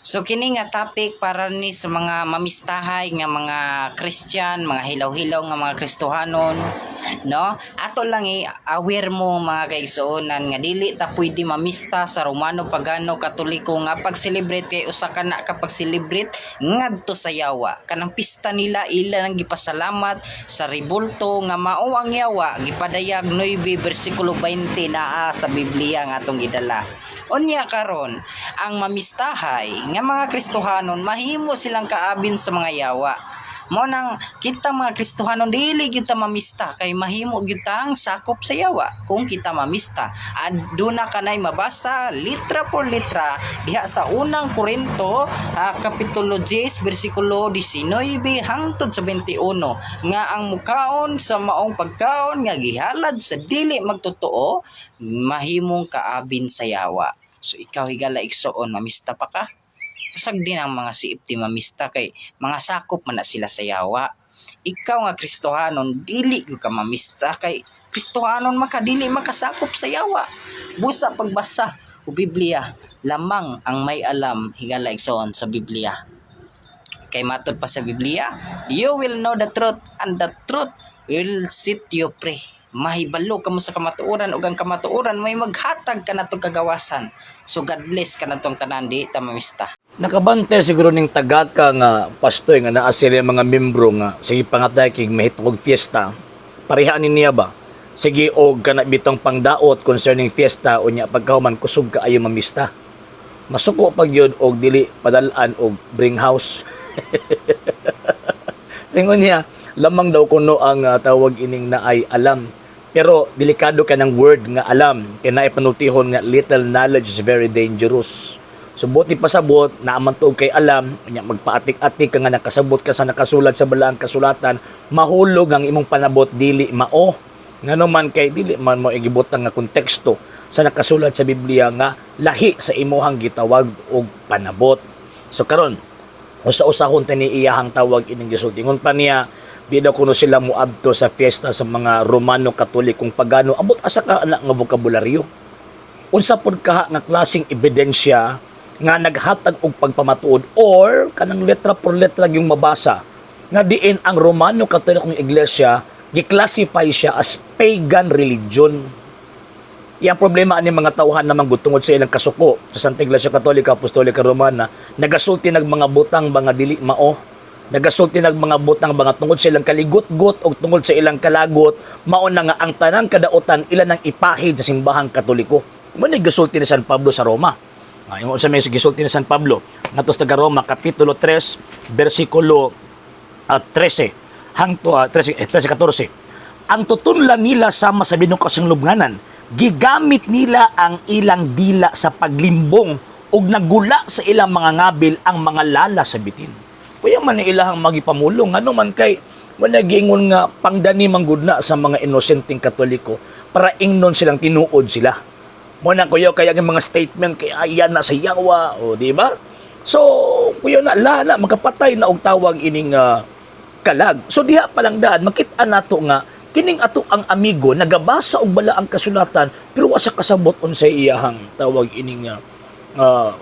So kini nga topic para ni sa mga mamistahay nga mga Christian, mga hilaw-hilaw nga mga Kristohanon, no? Ato lang i-aware mo, mga kaigsuonan, nga dili ta pwede mamista sa Romano, Pagano, Katoliko nga pag-celebrate kay usa ka na kapag celebrate ngadto sa yawa. Kanang pista nila, ila nang gipasalamat sa rebulto nga mao ang yawa, gipadayag 9 bersikulo 20 naa sa Biblia nga atong gidala. Unya karon, ang mamistahay nga mga Kristohanon, mahimo silang kaabin sa mga yawa. Mo nang kita mga Kristohanon, dili gyud ta mamista kay mahimo gyud tang sakop sa yawa kung kita mamista. Aduna kanay mabasa litra por litra diha sa Unang Korinto, kapitulo 10 bersikulo 19 hangtod sa 21 nga ang mukaon sa maong pagkaon nga gihalad sa dili magtotoo mahimong kaabin sa yawa. So ikaw, higala igsoon, mamista pa ka? Pasag din ang mga CFT mamista kay mga sakop man na sila sa yawa. Ikaw nga Kristohanon, dili gyud ka mamista kay Kristohanon makadili makasakop sa yawa. Busa pagbasa o Biblia, lamang ang may alam, higala igsoon, sa Biblia. Kay matod pa sa Biblia, "You will know the truth and the truth will set you free." Mahibalo kamo sa kamatuoran ug ang kamatuoran may maghatag kanatong kagawasan. So God bless kanatong tanan, di ta mamista. Nakabantay siguro ning tagaka nga pastoy nga naa sila mga membro nga sige pangatay kig mahitungod fiesta. Pareha ni niya ba? Sige og kana bitong pangdaot concerning fiesta, unya pagkahuman kusog kaayo mamista. Masuko pag yun og dili padal-an og bring house. Ringon niya, lamang daw kuno ang tawag ining naay alam. Pero delikado ka ng word nga alam. Kaya naay panultihon nga little knowledge is very dangerous. So buti pasabot, naaman tuog kay alam, unya magpaatik-atik ka nga nakasabot ka sa nakasulat sa balaang kasulatan, mahulog ang imong panabot dili mao. Ngano man kay dili man mo igibutang nga konteksto sa nakasulat sa Biblia nga lahi sa imuhang gitawag og panabot. So karon, usa-usahon ta ni iyahang tawag ining gisulti. Ingon pa niya, di daw kuno sila moadto sa fiesta sa mga Romano Katolikong Pagano. Abot asa ka ana nga bokabularyo? Unsa pud kaha nga klaseng ebidensya nga naghatag og pagpamatuod or kanang letra por letra yung mabasa nga diin ang Romano Katolikong Iglesia gi-classify siya as pagan religion? Iyang problema ani mga tawhan naman gud tungod sa ilang kasuko sa Santa Iglesia Katolika Apostolika Romana, nagasulti nag mga butang mga dili mao. Nagasulti nag mga butang mga tungod sa ilang kaligutgot o tungod sa ilang kalagot, mao na nga ang tanang kadautan ila nang ipahid sa simbahang Katoliko. Mo ni gasulti ni San Pablo sa Roma. Ah, ingon sa may gisulti ni San Pablo ngadto sa taga Roma, kapitulo 3 bersikulo 13 hangto 13, 13 14. Ang tutunlan nila sama sa binukasang lubnganan, gigamit nila ang ilang dila sa paglimbong ug nagula sa ilang mga ngabil ang mga lala sa bitin. Kuya man ni ilahang magipamulong, ano man kay wala giingon nga pangdani man gud na sa mga inosenteng Katoliko para ingnon silang tinuod sila. Mo na kuya kaya ang mga statement kay ayan na sa yawa, o di ba? So kuya na lala makapatay na og tawag ining kalag. So diha pa lang daan makita nato nga kining ato ang amigo nagabasa og balaang kasulatan pero wa sa kasabot unsay iyahang tawag ining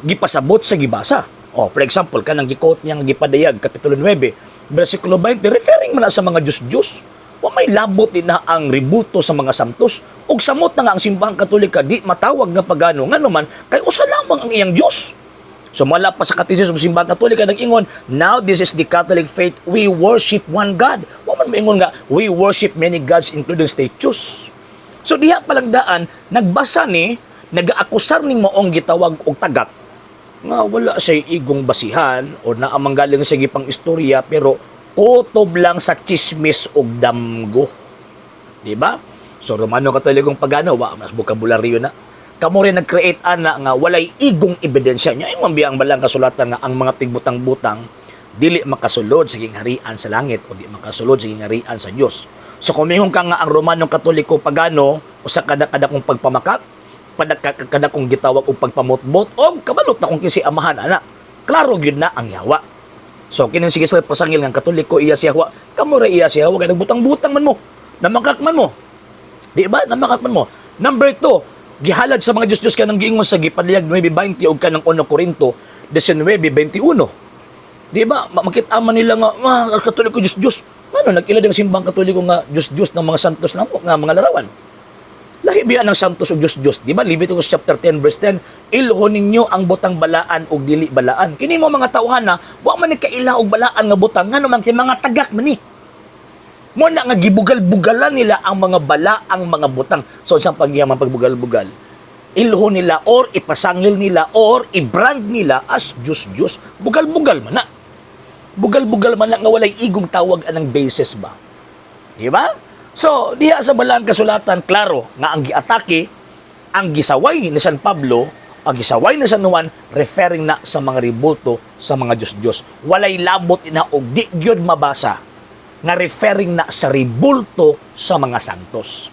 gipasabot sa gibasa. Oh, for example, kanang gi-quote niya nga gipadayag kapitulo 9 bersikulo 20, referring man na sa mga Diyos-Diyos. Wa may labot din na ang rebulto sa mga santos. Ug samot na nga ang simbahang Katolika di matawag nga pagano, ngano man kay usa lamang ang iyang Dios. So mala pa sa Catechism sa simbahang Katolika nag-ingon, "Now this is the Catholic faith, we worship one God." Wa man moingon nga we worship many gods including statues. So diha pa lang daan nagbasa ni nagaakusar ning maong gitawag og tagak nga wala siya igong basihan o naamang galing sa gipang istorya pero kutob lang sa chismis og damgo. Di ba? So Romano Katolikong Pagano, wa mas bokabularyo na. Kamo rin nag-create ana nga walay igong ebidensya niya. Ingon biya ang balang kasulatan nga ang mga tigbutang-butang dili makasulod sa gingharian sa langit o di makasulod sa gingharian sa Dios. So kung mingon ka nga ang Romano Katoliko Pagano usa kada kada kong pagpamakak, kada kada kong gitawag og pagpamutbot og kabalot na kung kinsi amahan ana. Klaro gyud na ang yawa. So kining sige sila pasangil nga Katoliko iya siya wa, kamo ra iya siya wa kay nagbutang-butang man mo. Namakak man mo. Di ba? Namakak man mo. Number 2, gihalad sa mga Diyos-Diyos kanang giingon sa gipadayag 9:20 og kanang 1 Korinto. 19:21. Di ba? Makita man nila nga, ah, Katoliko, Diyos Diyos. Ano, nag-ila din ang simbang Katoliko nga Diyos Diyos ng mga santos namo nga mga larawan. Lahi biya ng santos ug Diyos Diyos? Di ba? Leviticus chapter 10 verse 10, "Ilhon ninyo ang butang balaan ug dili balaan." Kini mo mga tawhan na wa man ni kaila og balaan nga butang, ngano man kay mga tagak man ni. Mo na nga gibugal-bugalan nila ang mga balaang mga butang. So sa pagyaman pagbugal-bugal, ilho nila or ipasangil nila or i-brand nila as Diyos Diyos. Bugal-bugal man na. Bugal-bugal man na nga walay igong tawag anang basis ba. Di ba? So, diha sa Balaang Kasulatan, klaro nga ang giatake, ang gisaway ni San Pablo, ang gisaway ni San Juan, referring na sa mga rebulto sa mga Diyos-Diyos. Walay labot ina og di gyud mabasa nga referring na sa rebulto sa mga santos.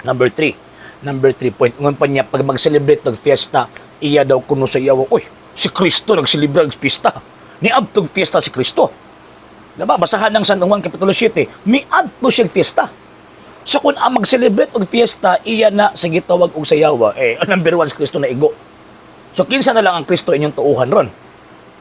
Number three. Number three point. Ingon pa niya, pag mag-celebrate ng fiesta, iya daw kuno sa iyawa, "Uy, si Kristo nag-celebrate og fiesta. Niadtog fiesta si Kristo." Diba? Basahan ng San Juan Kapitulo 7, miadto siyang fiesta. So kung ang mag-celebrate og fiesta, iya na sa gitawag og sayawa, eh, number one, si Kristo na igo. So kinsa na lang ang Kristo inyong tuuhan ron?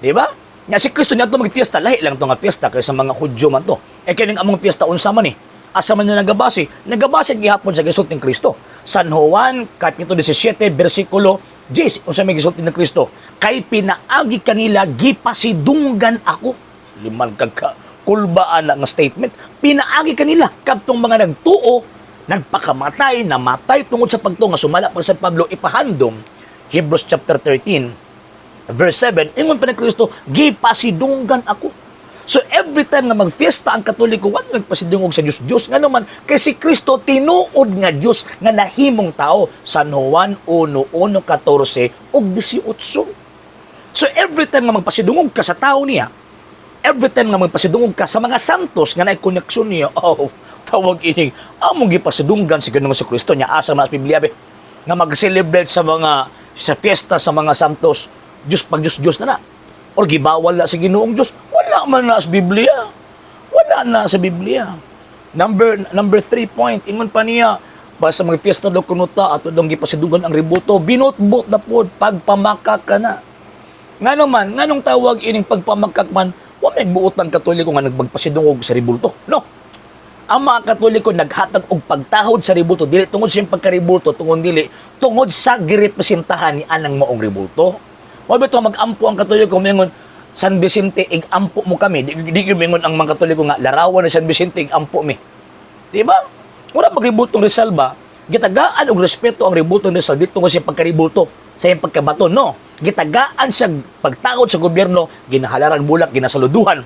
Di ba? Nga si Kristo niadto magfiesta, lahi lang to nga fiesta kaysa mga Hudyo man to. Eh kining among fiesta, unsa man eh? Asa man na nagabase? Nagabase gihapon sa gisulti ni Kristo. San Juan kapitulo 17 bersikulo 10, unsa may gisulti ni Kristo? "Kay pinaagi kanila gipasidunggan ako." Liman kag ka kulbaan na nga statement. Pinaagi kanila kadtong mga nagtuo, nagpakamatay, namatay tungod sa pagtuo nga sumala pa San Pablo ipahandom Hebrews chapter 13 verse 7, ingon pa ni Kristo, "Gipasidunggan ako." So every time nga magfiesta ang Katoliko, wa nagpasidungog sa Diyos Diyos. Ngano man kay si Kristo tinuod nga Diyos nga nahimong tao. San Juan 1:1, 14 ug 18. So every time nga magpasidungog ka sa tao niya, every time nga magpasidungog ka sa mga santos nga naay koneksyon niya, oh, tawag ining among gipasidunggan si Ginoong Kristo niya. Asa man sa Biblia be nga mag-celebrate sa mga sa fiesta sa mga santos, Diyos pag Diyos Diyos na na or gibawal na sa Ginoong Diyos? Wala man na sa Biblia. Wala na sa Biblia. Number three point, ingon pa niya, basta mga fiesta daw kuno ta, ato daw gipasidunggan ang rebulto. Binotbot na pod, pagpamakak ka na. Ngano man, nganong tawag ining pagpamakak man, wa may buot ng Katoliko nga nagpagpasidungog sa rebulto? No. Ang mga Katoliko naghatag og pagtahod sa rebulto dili tungod sa iyang pagkaribulto, tungod dili tungod sa girepresentahan ni anang maong rebulto. Wa ba mag-ampo ang Katoliko mingon, "San Vicente, ig-ampo mo kami"? Di gyud mingon ang mga Katoliko nga larawan ni San Vicente, ig-ampo mi. Di ba? Wala magribultong Rizal ba? Gitagaan og respeto ang rebultong Rizal dito tungod sa pagkaribulto, sa iyang pagkabato, no. Gitagaan sa pagtahod sa gobyerno, ginahalarang bulak, ginasaluduhan.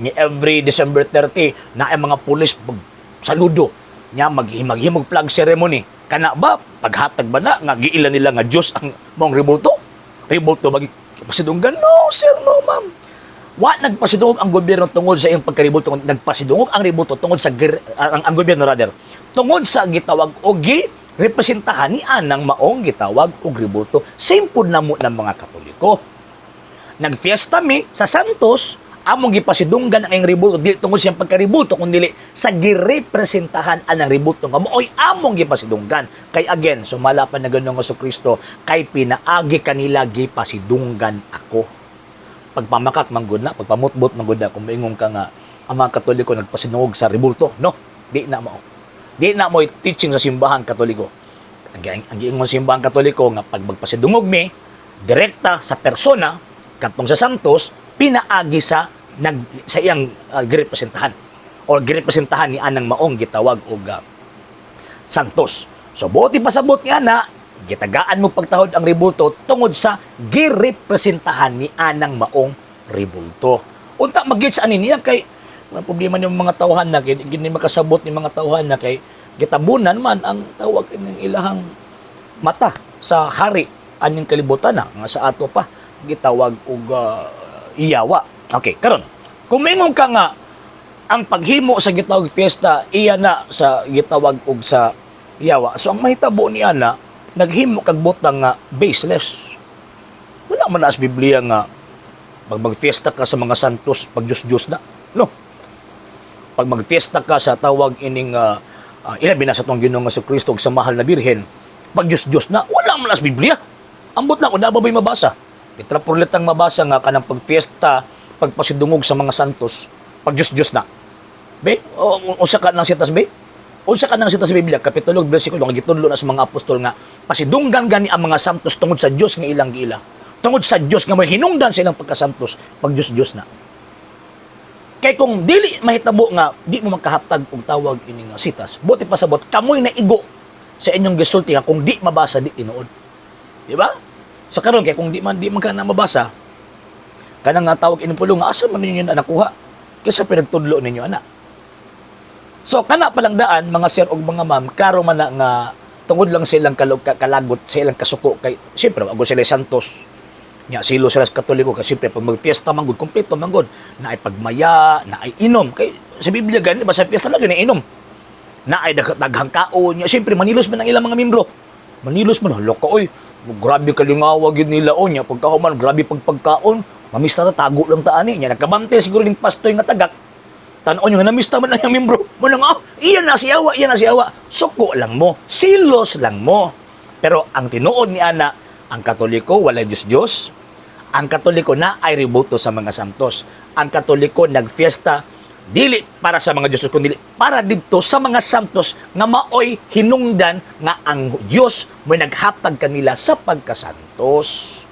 Ni every December 30 na ang mga pulis pag saludo nya maghimog flag ceremony. Kana ba paghatag ba na nga giila nila nga Dios ang maong rebulto? Rebulto bagi pasidunggan? No sir, no ma'am. Wa nagpasidungog ang gobyerno tungod sa iyang pagkaribulto, nagpasidungog ang rebulto tungod sa ang gobyerno rather tungod sa gitawag og gi representahan ni anang maong gitawag og rebulto. Same pud namo ng mga Katoliko. Nagfiesta mi sa Santos, among gipasidunggan ang iyang rebulto dili tungod sa iyang pagkaribulto kundi sa girepresentahan anang rebulto nga maoy among gipasidunggan. Kay again, sumala pa na Ginoong Kristo, "Kay pinaagi kanila gipasidunggan ako." Pagpamakak man gud na, pagpamutbot man gud na kung moingon ka nga ang mga Katoliko nagpasidungog sa rebulto. No, di na mo. Di na mo teaching sa simbahan Katoliko. Ang giingon sa simbahan Katoliko nga pag magpasidungog mi direkta sa persona katong sa Santos, pinaagi sa nag sa iyang girepresentahan or girepresentahan ni anang maong gitawag og Santos. So buot pasabot nga na gitagaan mo pagtahod ang rebulto tungod sa girepresentahan ni anang maong rebulto. Unta magit sa ani niya kay ang problema ni mga tawhan na kay gini makasabot ni mga tawhan na kay gitabunan man ang tawag ng ilahang mata sa hari aning kalibutan na nga sa ato pa gitawag og iyawa. Okay, karon kung mingon ka nga ang paghimo sa gitawag fiesta iya na sa gitawag og sa iyawa. So ang mahitabo ni ana, naghimo kag butang nga baseless. Wala man na sa Biblia nga pag magfiesta ka sa mga santos, pag Diyos-Diyos na. No. Pag magfiesta ka sa tawag ining ilabi na sa atong Ginoong Kristo ug sa mahal na Birhen, pag Diyos-Diyos na, wala man na sa Biblia. Ambot lang kung naa ba mabasa. Litra por litrang mabasa nga kanang pagfiesta, pagpasidungog sa mga santos, pag Diyos-Diyos na. Be, o, unsa ka nang sitas, be? Unsa ka nang sitas sa Biblia, kapitulo, bersikulo, nga gitudlo na sa mga apostol nga pasidunggan gani ang mga santos tungod sa Dios nga ilang giila? Tungod sa Dios nga may hinungdan sa ilang pagkasantos, pag Diyos-Diyos na. Kay kung dili mahitabo nga di mo magkahaptag og tawag ini nga sitas, buti pasabot kamoy naigo sa inyong gisulti nga kung di mabasa, di tinuod. Di ba? So karon, kay kung di man ka na mabasa kanang nga tawag ining pulong, nga asa man ninyo na nakuha kaysa pinagtudlo ninyo ana? So kana palang daan, mga sir og mga ma'am, klaro man na nga tungod lang silang kalagot sa ilang kasuko, kay siyempre agod sila santos. Nya silo sila sa Katoliko kasi siyempre pag magfiesta man gud, kompleto man gud, naay pagmaya, naay inom, kay sa Biblia gani ba, sa fiesta lagi na inom. Naay daghang kaon, nya siyempre manilos man ang ilang mga membro. Manilos man, hala ka oy. Grabe kalingawa gyud nila o nya pagkahuman, grabe pagpagkaon. Mamista ta, tago lang ta ani. Nya nagkabante siguro ning pastoy nga tagak. Tan-on yung namista man ang iyang membro. Mo ah, iyan na si awa, iyan na si awa. Suko lang mo, silos lang mo. Pero ang tinuod ni ana, ang Katoliko walay Diyos-Diyos. Ang Katoliko na ay reboto sa mga santos. Ang Katoliko nagfiesta dili para sa mga Diyos kundi para didto sa mga santos nga maoy hinungdan nga ang Dios mo naghatag kanila sa pagkasantos.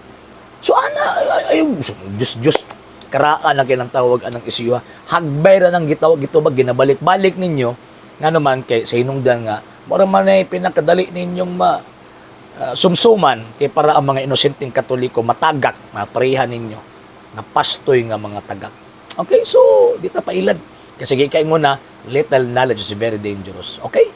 So ana ay, ay Diyos Diyos karaan na kinang tawag anang isyu. Hagbay ra nang gitawag gitubag, ginabalik-balik ninyo nga naman kay sa hinungdan nga mura man ay pinakadali ninyong ma sumsuman, kay para ang mga inosenteng Katoliko matagak, mapareha ninyo nga pastoy nga mga tagak. Okay, so di ta pailad kasi kay mo na little knowledge is very dangerous. Okay?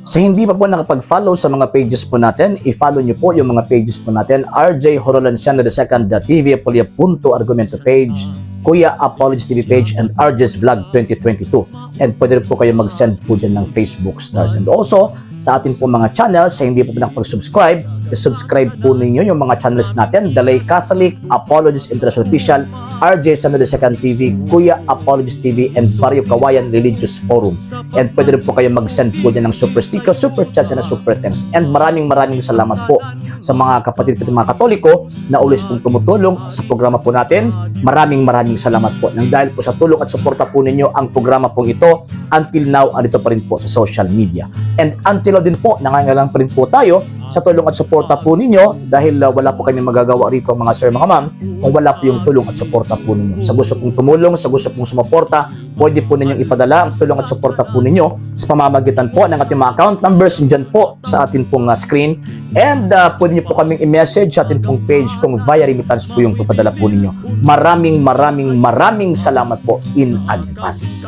Sa hindi pa po nakapag-follow sa mga pages po natin, i-follow nyo po yung mga pages po natin: RJ Horolanciano II, TV Apolia Punto Argumento page, Kuya Apology TV page, and RJ's Vlog 2022. And pwede rin po kayo mag-send po dyan ng Facebook stars. And also, sa atin po mga channels, sa hindi po nakapag-subscribe, i-subscribe po ninyo yung mga channels natin: Dalay Catholic, Apologist International Official, RJ Sano II TV, Kuya Apologist TV, and Barrio Kawayan Religious Forum. And pwede rin po kayo mag-send po dyan ng super sticker, super chats, and super thanks. And maraming maraming salamat po sa mga kapatid ko, mga Katoliko na always pong tumutulong sa programa po natin. Maraming maraming salamat po. Nang dahil po sa tulong at suporta po ninyo, ang programa pong ito until now andito pa rin po sa social media. And until now din po, nangangailangan pa rin po tayo sa tulong at suporta po ninyo dahil wala po kami magagawa rito, mga sir, mga ma'am, kung wala po yung tulong at suporta po ninyo. Sa gusto pong tumulong, sa gusto pong sumuporta, pwede po ninyong ipadala ang tulong at suporta po ninyo sa pamamagitan po ng ating mga account numbers dyan po sa atin pong screen. And pwede niyo po kaming i-message sa atin pong page kung via remittance po yung papadala po ninyo. Maraming maraming maraming salamat po in advance.